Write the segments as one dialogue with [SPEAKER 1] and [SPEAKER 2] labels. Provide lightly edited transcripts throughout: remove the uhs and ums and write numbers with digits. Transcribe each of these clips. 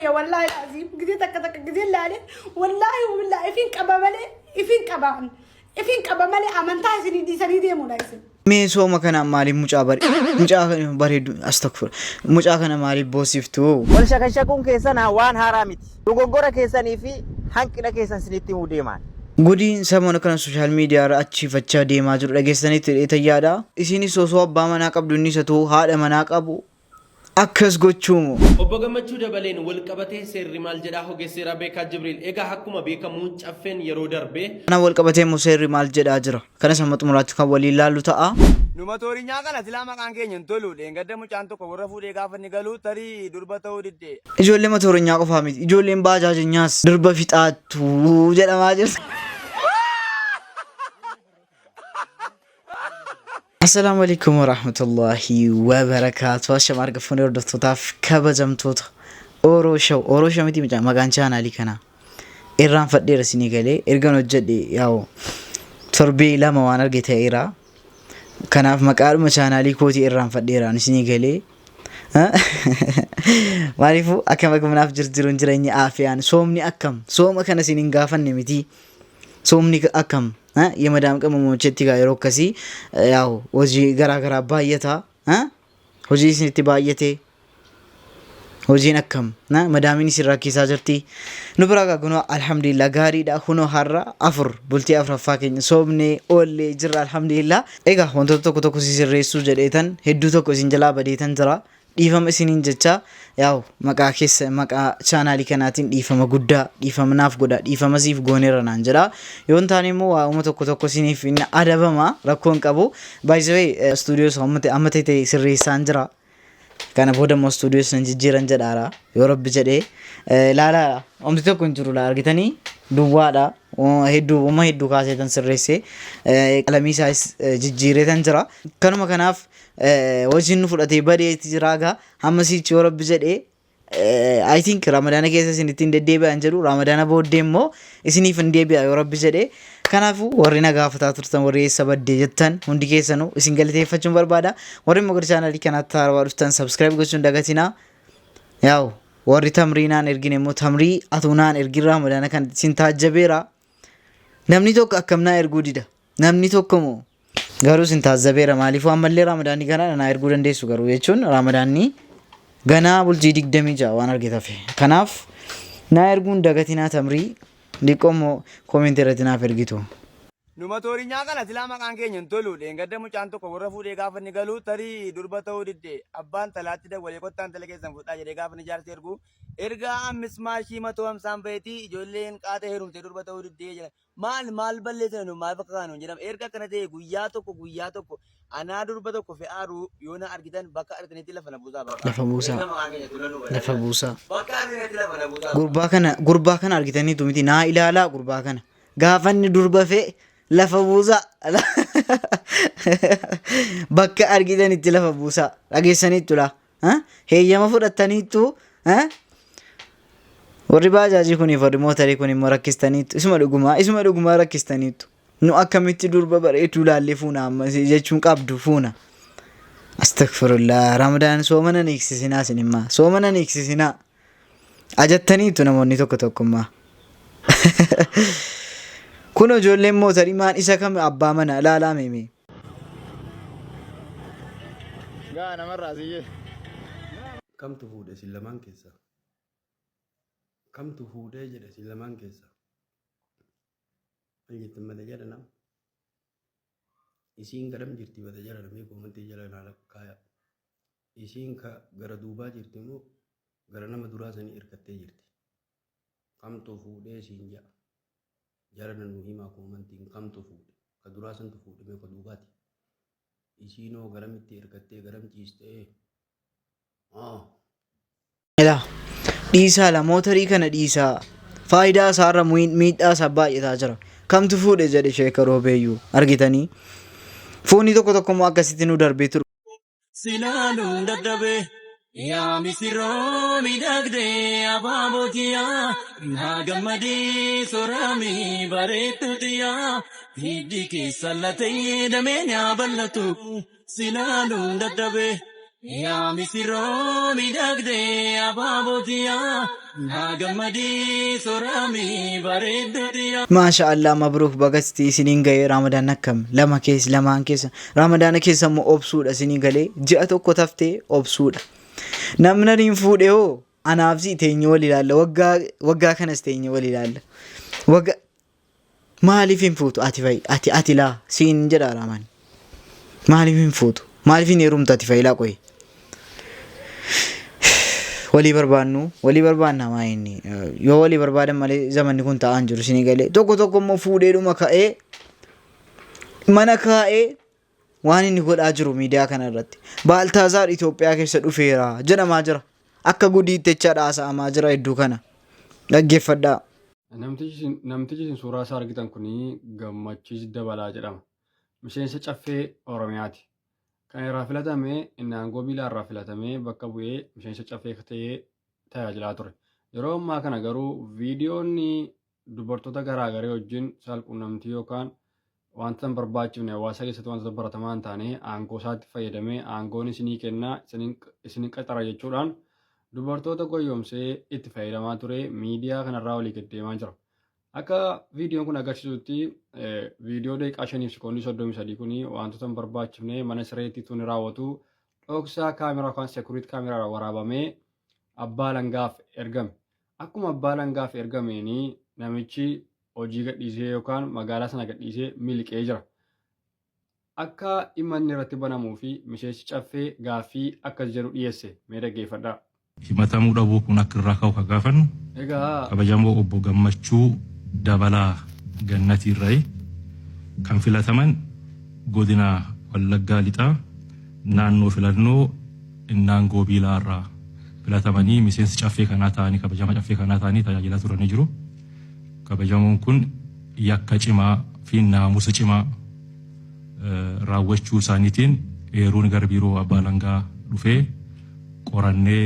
[SPEAKER 1] Wallaahi laaziim gizee takka takka gizee laale, wallaahi wabillaa ifiin qaba malee, ifiin qaba, ifiin qaba malee amantaa isinii dhiisanii deemuudha isin.
[SPEAKER 2] Mee sooma kana maaliif mucaa bare mucaa kana bareedu, astagfir, mucaa kana maaliif boosiftu?
[SPEAKER 3] Wal shakashakuun keessan waan haaraa miti. Dogoggora keessanii fi hanqina keessan isinitti himuu deemaan.
[SPEAKER 2] Gudiin samoona kana social media irra achiifachaa deemaa jiru dhageessanitti dheetayyaadha. Isinis osoo abbaa manaa qabdu, innis otoo haadha manaa qabu akkas gochuumoo?
[SPEAKER 4] Obbo Gammachuu Dabaleen walqabatee seerri maal jedhaa? Ogeessi seeraa Beekaa Jibriil. Egaa akkuma beekamu caffeen yeroo darbe.
[SPEAKER 2] Kana walqabatee immoo seerri maal jedhaa jira? Kanas hamma xumuraatti kan waliin laallu ta'a.
[SPEAKER 5] Nu matoorinyaa kana silaa maqaan keenya hin tolu. Dheengadda mucaan tokko warra fuudhee gaafa inni galu tarii durba ta'uu didde.
[SPEAKER 2] Ijoollee matoorinyaa qofaa miti. Ijoolleen baajaajenyaas durba fixaattu jedhamaa jirti. Assalaamu alaikum warahmatullahi wabarakaatu. Ashama arga fuunee hordoftootaaf kabajamtoota Oroo Show. Oroo Show miti mucaa maqaan chaanaalii kanaa. Irraanfadheera isinii galee ergan hojjedhe yaa'u torbee 2 waan arge ta'eera. Kanaaf maqaadhuma chaanaalii kootii irraanfadheera isinii galee. Maaliifuu akkam akkam naaf jirjiruun jireenya aafiyaan soomni akkam sooma kana isin hin gaafanne miti. Soomni akkam yemadaam qamamochetti gaa yeroo akkasii yaa'u hojii garaa garaa baay'ata. Hojii isinitti baay'ate, hojiin akkam, madaamiin isin rakkisaa jirti? Nu biraa gaa kunoo alhamdulillah gaariidha. Kunoo har'a 4 bultii 4ffaa keenya soomnee oollee jirra, alhamdulillah. Egaa wantoota tokko tokko si sirreessuu jedheetan hedduu tokko isin jalaa badeetan jira. Dhiifama isiniin jecha, yaa'u maqaa keessa maqaa chaanaalii kanaatiin dhiifama guddaa dhiifama naaf godha. Dhiifama siif gooneera naan jedha. Yoo hin taane immoo waa'uma tokko tokko isiniif hin adabama, rakkoo hin qabu. By the way, stuudiyoos amma ta'e amma ta'e sirreessaan jira. Kana booda immoo stuudiyoos nan jijjiiran jedhaara yoo rabbi jedhee. Ilaalaa, omti tokko hin jiru laa, argitanii, duwwaadha. Hedduu uma hedduu kaaseetan sirreessee qalamii isaas jijjiireetan jira. Kanuma kanaaf hojiin nu fudhatee badeeti jira. Egaa hamma siichi yoo rabbi jedhee, I think Ramadaana keessa isin ittiin deddeebi'an jedhu, Ramadaana booddee immoo isiniif hin deebi'a yoo rabbi jedhee. Kanaafuu warri na gaafataa turtan, warri eessa baddee jettan hundi keessanuu isin galateeffachuun barbaada. Warri immoo gara chaanalii kanaatti haarawaa dhuftan subscribe gochuun dagatinaa. Yaa'u warri tamrii naan ergine immoo tamrii atuu naan ergin. Ramadaana kan isin taajjabeera. Namni tokko akkam naa erguu dida? Namni tokko moo? Garuu isin taazzabeera. Maaliifuu ammallee Ramadaanni kana naa erguu dandeessu, garuu jechuun Ramadaanni ganaa bultii 26 waan arge tafe. Kanaaf naa erguun dagatinaa tamrii liqoo immoo koomentii irratti naaf ergitu.
[SPEAKER 5] Nu matoorinyaa kana silaa maqaan keenya hin tolu. Dheengadda mucaan tokko warra fuudhee gaafa inni galu tarii durba ta'uu didde. Abbaan talaatti dawwalee kottaa intala keessan fudhaa jedhee gaafa inni jaarsa ergu ergaa ammis maashii 150 bahetii ijoolleen qaata heerumtee durba ta'uu diddee jedhan. Maal maal balleessina nu, maal bakka kaanu jedhama. Erga akkana ta'e guyyaa tokko guyyaa tokko anaa durba tokko fe'aaru yoo na argitan bakka argitanitti lafa na buusaa bakka.
[SPEAKER 2] Lafa buusaa.
[SPEAKER 5] Erga maqaan keenya tola nu
[SPEAKER 2] Lafa buusaa.
[SPEAKER 5] Bakka argitanitti lafa na buusaa.
[SPEAKER 2] Gurbaa kana argitaniitu miti? Naa ilaalaa, gurbaa kana gaafa inni durba fe'e lafa buusaa, bakka argitanitti lafa buusaa. Dhageessaniittu laa? Heeyyama fudhattaniittu? Warri baajaajii kuniif warri mootarii kun immoo rakkistaniittu. Isuma dhugumaa rakkistaniittu. Nu akkamitti durba bareedduu laallee fuuna amma jechuun qabdu fuuna? Astagfirullah, Ramadaan sooma nan hiiksisinaa, isin immaa sooma nan hiiksisinaa ajattaniitu namoonni tokko tokkummaa. Kun ijoolleen mootarii maan isa kam abbaa mana ilaalaa meemee.
[SPEAKER 5] Gaa namarraa siyyee.
[SPEAKER 6] Kamtu fuudhe isin lamaan keessaa? Kamtu fuudhee jedhe isin lamaan keessaa? Maal jettan mata jala nama? Isiin garam jirti mata jala namni koomantii jala naa lakkaaya. Isiin ka gara duubaa jirti moo gara nama duraa sanii irkattee jirti? Kamtu fuudhee siin ja'a? Jara na nuu himaa koomantiin, kamtu fuudhe? Ka duraa santu fuudhe moo ka duubaati? Isiinoo garamitti irkattee, garam ciistee? Ah.
[SPEAKER 2] Ilaa dhiisaa la, mootarii kana dhiisaa, faayidaa isaarra miidhaa isaa baay'ataa jira. Kamtu fuudhe jedhe sheeka roobeeyyuu argitanii. Fuuni tokko tokko immoo akkasitti nu darbee ture.
[SPEAKER 7] Silaaluun dadhabe yaa misirroo miidhagdee abaaboo tiyyaa, naa gammadee soraamii bareedduu tiyyaa, hiddi keessa latee damee naa bal'atu silaaluun dadhabe. Yaa misirroo miidhagdee abaabootiyaa naa gammadii soraamii bareedduutiyaa.
[SPEAKER 2] Maasha Allah, mabruuk, bagasti isiniin ga'ee. Ramadaan akkam? Lama keessa, lamaan keessa, Ramadaana keessa immoo obsuudha. Isinii galee ji'a tokko taftee obsuudha. Namni hin fuudhe hoo anaaf si teenye wal ilaalla. Waggaa waggaa kanas teenye wal ilaalla. Waggaa maaliif hin fuutu ati fa'i? Ati laa siin jedha Raamaan. Maaliif hin fuutu? Maaliif hin heerumtu ati fa'i laa? Qoyi. Walii barbaannu, walii barbaanna. Maa inni yoo walii barbaadan malee zamanni kun ta'aa hin jiru. Isinii galee tokko tokko immoo fuudheedhuma ka'ee mana kaa'ee waan inni godhaa jiru miidiyaa kana irratti. Baaltaazaar Itoophiyaa keessa dhufeera jedhamaa jira. Akka gudiitti jecha haasa'amaa jira hedduu kana. Dhaggeeffadhaa.
[SPEAKER 8] Namtichi isin suuraa isaa argitan kun Gammachiis Dabalaa jedhama. Miseensa Caffee Oromiyaati. Kan irraa filatame inni aangoo biilaa irraa filatamee bakka bu'ee miseensa caffee ta'ee tajaajilaa ture. Yeroo ammaa kana garuu viidiyoonni dubartoota garaagaraa wajjin saalquunnamtii yookaan wanta hin barbaachifne, hawaasa keessatti wantoota baratamaa hin taane, aangoo isaatti fayyadamee aangoon isinii kennaa, isinii qaxara jechuudhaan dubartoota goyyomsee itti fayyadamaa ture miidiyaa kanarraa olii gad deemaa jira. Akka viidiyoon kun agarsiisutti, viidiyoo daqiiqaa 5 fi sekoondii 33 kun wantoota hin barbaachifne mana sireetti tuni raawwatu dhoksaa kaameraa yookaan security kaameraa waraabamee abbaa alangaaf ergame. Akkuma abbaa alangaaf ergameen namichi hojii gadhiisee yookaan magaalaa sana gadhiisee miliqee jira. Akka dhimma inni irratti banamuu fi miseensi caffee gaaffii akkas jedhu dhiyeesse, mee dhaggeeffadhaa.
[SPEAKER 9] Himatamuu dhabuu kun akka irraa ka'u kan gaafannu
[SPEAKER 8] Egaa
[SPEAKER 9] kabajamoo obbo Gammachuu Dabalaa Gannatiirrayi, kan filataman godina Wallaggaa Lixaa, naannoo filannoo Innaangoo Biilaa irraa filatamanii miseensi caffee kanaa ta'anii, kabajama caffee kanaa ta'anii tajaajilaa turanii jiru. Kabajamoon kun yakka cimaa fi naamusa cimaa raawwachuu isaaniitiin eeruun gara biiroo abbaa alangaa dhufee qorannee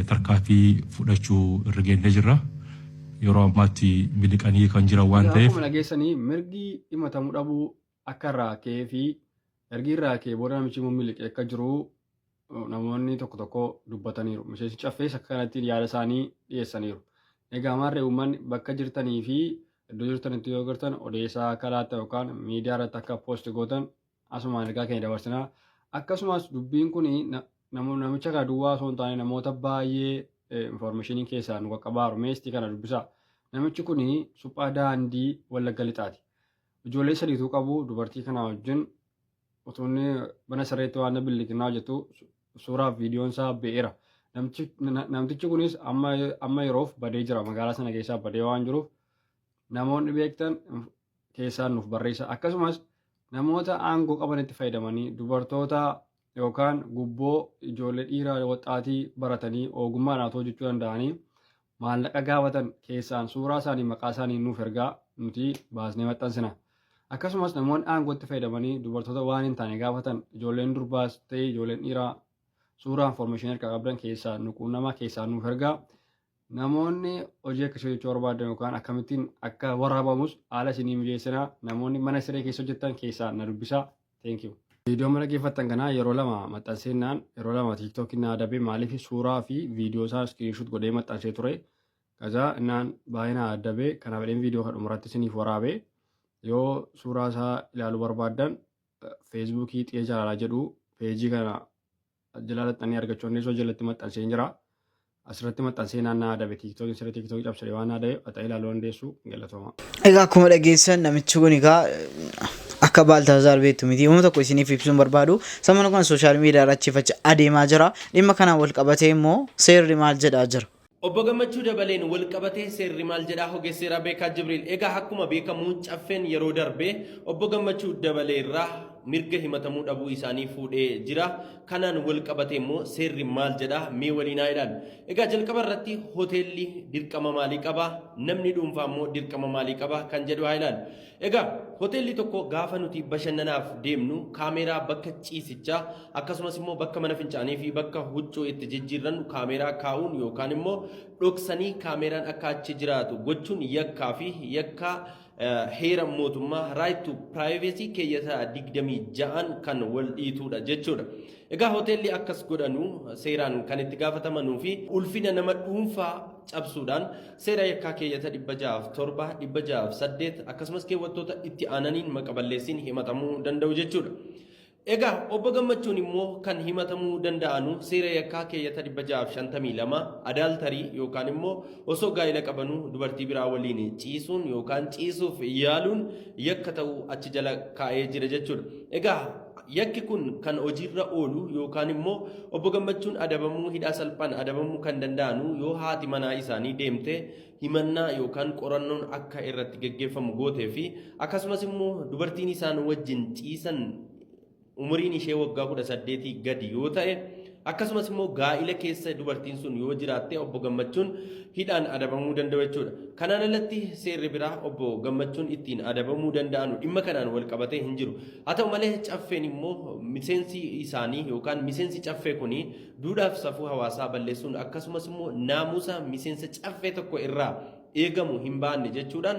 [SPEAKER 9] tarkaanfii fudhachuu irra geennee jirra. Yeroo ammaatti miliqanii kan jiran waan ta'eef.
[SPEAKER 8] Akkuma dhageessanii, mirgi himatamuu dhabuu akka irraa ka'ee fi ergi irraa ka'ee booda namichi immoo miliqee akka jiru namoonni tokko tokko dubbataniiru. Miseensi caffees akka kanatti yaada isaanii dhiyeessaniiru. Egaa maarree, uummanni bakka jirtanii fi iddoo jirtanitti yoo gartan odeessaa akka laattan yookaan miidiyaa irratti akka post gootan asumaan ergaa keenya dabarsinaa. Akkasumas dubbiin kun namicha kana duwwaa osoo hin taane namoota baay'ee information keessaa nu qaqqabaaru. Meestii kana dubbisaa. Namichi kun suphaa daandii Wallagga Lixaati. Ijoollee sadiitu qabu. Dubartii kana wajjin utuu inni mana sirreetti waan billiqinnaa hojjetu suuraa fi viidiyoon isaa ba'eera. Namtichi kunis amma yeroof badee jira. Magaalaa sana keessaa badee waan jiruuf namoonni beektan keessaan nuuf barreessa. Akkasumas namoota aangoo qabanitti fayyadamanii dubartoota yookaan gubboo ijoollee dhiiraa waxaatii baratanii ogummaadhaan otoo hojjechuu danda'anii maallaqa gaafatan keessaan suuraa isaanii, maqaa isaanii nuuf ergaa, nuti baasnee maxxansina. Akkasumas namoonni aangootti fayyadamanii dubartoota waan hin taane gaafatan, ijoolleen durbaas ta'e ijoolleen dhiiraa, suuraa information harkaa qabdan keessaa nu quunnamaa, keessaa nuuf ergaa. Namoonni hojii akkasii hojjechuu barbaadan yookaan akkamittiin akka waraabamus haala isinii mijeessinaa. Namoonni mana siree keessa hojjetan keessaa na dubbisaa. Thank you. Viidiyoo mana dhaggeeffattan kanaa yeroo lama maxxanseennaan yeroo lama TikTokiin na adabe. Maaliif? Suuraa fi viidiyoo isaa screenshot godhee maxxansee ture. Kazaa innaan baay'ee na adabe. Kanaaf jedheen viidiyoo kan dhumarratti isiniif waraabe. Yoo suuraa isaa ilaaluu barbaaddan, Facebookii Xiyya Jaalalaa jedhu peejii kana jala laxxanii argachuu dandeessu. Jalatti maxxansee jira. Asirratti maxxansee naannaa adabe. TikTokiin sirrii TikTokii cabsee waan adabe haxaa ilaaluu dandeessu. Galatooma.
[SPEAKER 2] Egaa akkuma dhageessan, namichi kun egaa akka Baaltaazaar beektu miti. Uummata tokko isiniif ibsuun barbaadu. Sabni kun social media irratti achi adeemaa jira. Dhimma kanaan wal qabatee immoo seerri maal jedhaa jira?
[SPEAKER 4] Obbo Gammachuu Dabaleen wal qabatee seerri maal jedhaa? Ogeessi seeraa Beekaa Jibriil. Egaa akkuma beekamu caffeen yeroo darbe obbo Gammachuu Dabalee irraa mirga himatamuu dhabuu isaanii fuudhee jira. Kanaan wal qabatee immoo seerri maal jedhaa? Mee waliin haa ilaallu. Egaa jalqaba irratti hoteelli dirqama maalii qaba? Namni dhuunfaa immoo dirqama maalii qaba? Kan jedhu haa ilaallu. Egaa hoteelli tokko gaafa nuti bashannanaaf deemnu kaameeraa bakka ciisichaa, akkasumas immoo bakka mana fincaanii fi bakka huccuu itti jijjiirrannu kaameeraa kaa'uun yookaan immoo dhoksanii kaameeraan akka achi jiraatu gochuun yakkaa fi yakkaa heera mootummaa right to privacy keeyyata 26n kan wal dhiituudha jechuudha. Egaa hoteelli akkas godhanu seeraan kan itti gaafatamanuu fi ulfina nama dhuunfaa cabsuudhaan seera yakkaa keeyyata 607, 608 akkasumas keewwattoota itti aananiin maqa balleessiin himatamuu danda'u jechuudha. Egaa Obbo Gammachuun immoo kan himatamuu danda'anu seera yakkaa keeyyata 652 adaaltarii yookaan immoo osoo gaa'ila qabanuu dubartii biraa waliin ciisuun yookaan ciisuuf yaaluun yakka ta'uu achi jala kaa'ee jira jechuudha. Egaa yakki kun kan hojiirra oolu yookaan immoo Obbo Gammachuun adabamuu hidhaa salphaan adabamuu kan danda'anu yoo haati manaa isaanii deemtee himannaa yookaan qorannoon akka irratti geggeeffamu gootee fi akkasumas immoo dubartiin isaan wajjin ciisan umuriin ishee waggaa 18 gadi yoo ta'e akkasumas immoo gaa'ila keessa dubartiin sun yoo jiraatte Obbo Gammachuun hidhaan adabamuu danda'u jechuudha. Kanaan alatti seerri biraa Obbo Gammachuun ittiin adabamuu danda'anu dhimma kanaan wal qabatee hin jiru. Haa ta'u malee Caffeen immoo miseensi isaanii yookaan miseensi Caffee kuni duudhaaf safuu hawaasaa balleessuun akkasumas immoo naamusa miseensa Caffee tokko irraa eegamu hin baanne jechuudhaan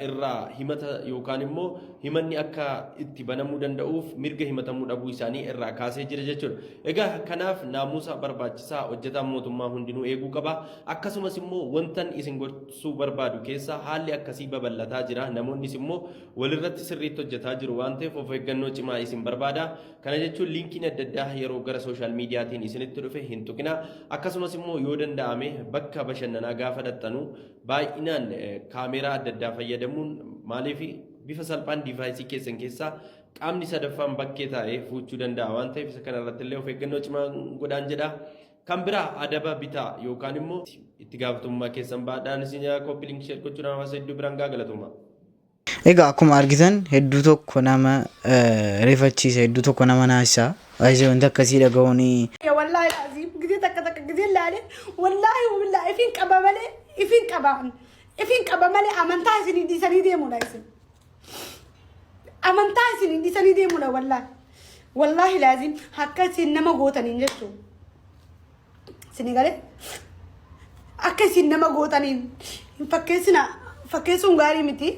[SPEAKER 4] irraa himata yookaan immoo himanni akka itti banamuu danda'uuf mirga himatamuu dhabuu isaanii irraa kaasee jira jechuudha. Egaa kanaaf naamusa barbaachisaa hojjetaan mootummaa hundinuu eeguu qaba. Akkasumas immoo wantan isin gorsuu barbaadu keessaa haalli akkasii babal'ataa jira. Namoonnis immoo walirratti sirriitti hojjetaa jiru waan ta'eef of eeggannoo cimaa isin barbaada. Kana jechuun liinkiin adda addaa yeroo gara sooshaal miidiyaatiin isinitti dhufe hin tuqinaa. Akkasumas immoo yoo danda'ame bakka bashannanaa gaafa dhaqxanu baay'inaan kaameeraa adda addaa fayyadamuun, maaliif bifa salphaan diivaayisii keessan keessaa qaamni sadaffaan bakkee taa'ee fuuchuu danda'a waan ta'eef isa kana irratti illee of eeggannoo cimaa godhaan jedha. Kan biraa adaba bitaa yookaan immoo itti gaafatamummaa keessan baadhaan isin copy link share gochuudhaan hawaasa hedduu biraan gahaa, galatoomaa.
[SPEAKER 2] Egaa akkuma argitan hedduu tokko nama rifachiisa, hedduu tokko nama naasisa. Baay'ee wanti akkasii dhaga'uun
[SPEAKER 1] Wallaahi aziim gisee takka takka gisee laale, wallaahi wallaahi, ifin qaba malee, ifin qaba, ifin qaba malee amantaa isinii dhiisanii deemudha. Isin amantaa isinii dhiisanii deemudha. Wallaahi, wallaahi laazim akka isin nama gootaniin jechuun isinii galee, akka isin nama gootaniin hin fakkeessina. Fakkeessuun gaarii miti.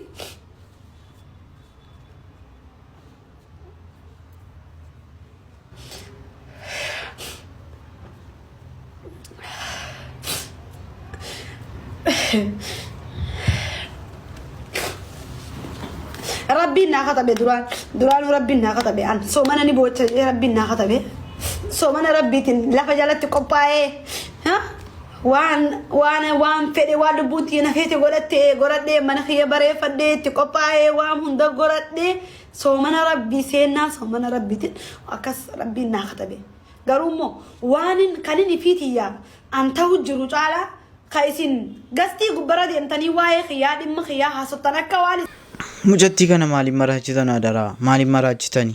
[SPEAKER 1] Rabbiin naa katabe duraan duraanuu, rabbiin naa katabe. An soomana ni boocha jedhee rabbiin naa katabe. Soomana rabbiitiin lafa jalatti qophaa'ee waan fedhe, waan lubbuun tiyya na feete godhattee godhadhee, mana kiyya bareeffadhee, itti qophaa'ee, waan hunda godhadhee, soomana rabbii seennaa soomana rabbiitiin akkas rabbiin naa katabe. Garuu immoo waan kanin ifii tiyyaa an ta'u jiru caalaa ka isin gastii gubbara deemtanii waa'ee kiyyaa, dhimma kiyyaa haasoftan akka waan
[SPEAKER 2] Mucattii kana maaliif maraachitan adaraa? Maaliif maraachitani?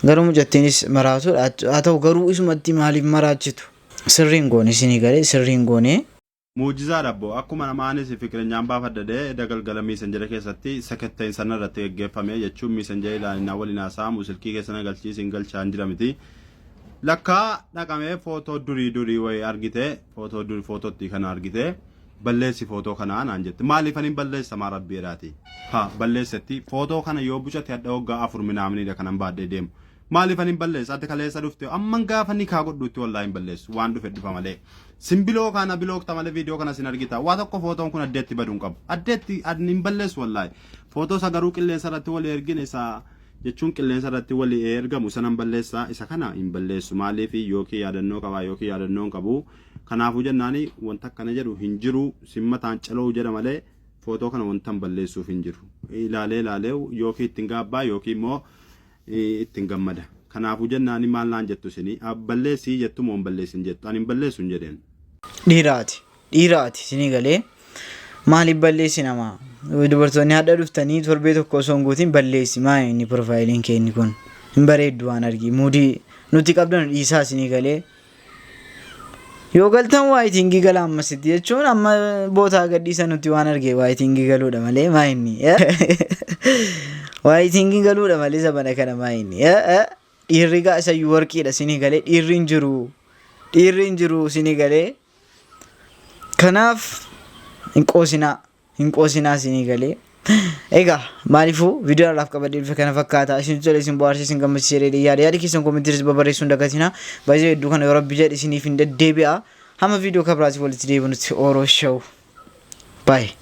[SPEAKER 2] Garuu mucattiinis maraatuudha. Haa ta'u garuu isumatti maaliif maraachitu? Sirriin goone, isinii galee, sirriin goone.
[SPEAKER 10] Muujizaadha abbo. Akkuma nama anis fikirenyaan baafadha dhee eda galgala messenger keessatti sakatta'insa sana irratti geggeeffame jechuun messenger ilaalinaa waliin haasa'amu silkii keessa na galchii siin galchaa hin jira miti. Lakkaa dhaqamee footoo durii durii wayii argite, footoo durii footootti kana argite, balleessi footoo kanaa naan jette. Maaliif ani balleessa maa rabbi jedhaati? Ha balleessetti footoo kana yoo bucate hadha waggaa 4 minaaminidha kanan baadhee deemu. Maaliif ani balleessa? Ati kaleessa dhufte amman gaafa nikaa godhutti wallaahi hin balleessu, waan dhufe dhufa malee. Simbiloo kana bilookta malee viidiyoo kana sin argita. Waa tokko footoon kun addeetti baduu hin qabu. Addeetti ani hin balleessu wallaahi. Footoo isa garuu qilleensa irratti walii ergine, isa jechuun qilleensa irratti walii ergamu isa nan balleessa, isa kana hin balleessu. Maaliif? Yookiin yaadannoo qaba yookiin yaadannoo hin qabu. Kanaafuu jennaani wanta akkana jedhu hin jiru, sin mataan caloo jedha malee footoo kana wanta hin balleessuuf hin jiru. Ilaalee ilaalee yookiin ittiin gaabbaa yookiin immoo ittiin gammada. Kanaafuu jennaani maal naan jettu isinii? Balleessii jettu moo hin balleessin jettu? Ani hin balleessu hin jedheen.
[SPEAKER 2] Dhiiraati. Dhiiraati isinii galee, maaliif balleessi namaa? Dubartoonni hadha dhuftanii torbee tokko osoo hin guutin balleessi, maa inni profaayiliin kee inni kun hin bareeddu, waan argi muudii nuti qabdan dhiisaa isinii galee. Yoo galtan waiting gala ammasitti jechuun amma bootaa gadhiisa nuti waan arge waiting galuudha malee, maa inni waiting galuudha malee zabana kana maa inni dhiirri gaa isayyuu warqiidha isinii galee, dhiirri hin jiru, dhiirri hin jiru isinii galee. Kanaaf hin qoosinaa, hin qoosinaa isinii galee. Egaa maaliifuu viidiyoo har'aaf qabadhee dhufe kana fakkaata. Isin tole isin bohaarsee isin gammachiisee jedhee yaada. Yaada keessan koomentiiris babarreessuu hin dagatinaa. Baay'ee hedduu kana yoo rabbi jedhe isiniif hin deddeebi'a. Hamma viidiyoo kabiraatiif walitti deebinutti Oro Show. Bye.